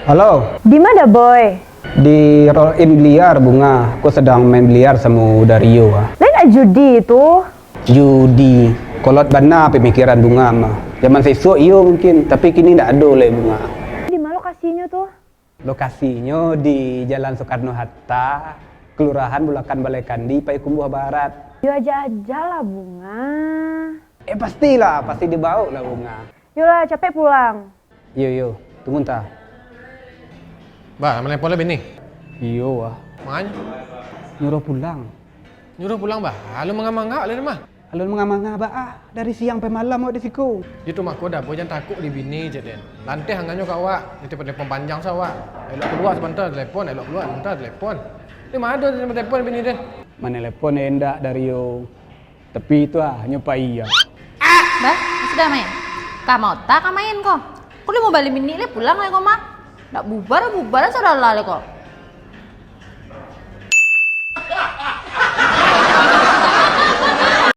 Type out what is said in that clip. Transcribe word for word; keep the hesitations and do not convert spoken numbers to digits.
Halo. Di ma, Boy? Di roll in biliar, Bunga. Ko sadang main biliar samo Dario ah. Lain ah judi tu. Judi. Kolot bana pamikiran Bunga mah. Zaman sisuak iyo mungkin, tapi kini ndak ado lai, Bunga. Di ma lokasinyo tu? Lokasinyo di Jalan Soekarno Hatta, Kelurahan Bulakan Balai Kandi, Payakumbuah Barat. Yo, ajak-ajak lah, Bunga. Eh, pastilah, pasti dibaok lah, Bunga. Yolah, capek pulang. Iyo, iyo, tunggu ntah. Bah, manelepon lah bini? Iyo, wah. Manganyo? Nyuruah pulang. Nyuruah pulang, bah? Alun manga-manga lai mah. Alun manga-manga, bah, ah. Dari siang sampai malam awak di siko. Itu mako dah, boh, jan takuik di bini, cek den. Lanteh angannyo ka awak, nitih telepon panjang sa awak. Elok kalua sabanta telepon, elok kalua sabanta telepon. Di ma ado telepon bini den? Manelepon indak, Dario. Tapi itu ah, hanyo pai ah. Bah, sudah main? Ka ma ota ka main ko? Ko limo baleh minik lai pulang lai ko mah. Ndak bubar, bubar salah lai ko.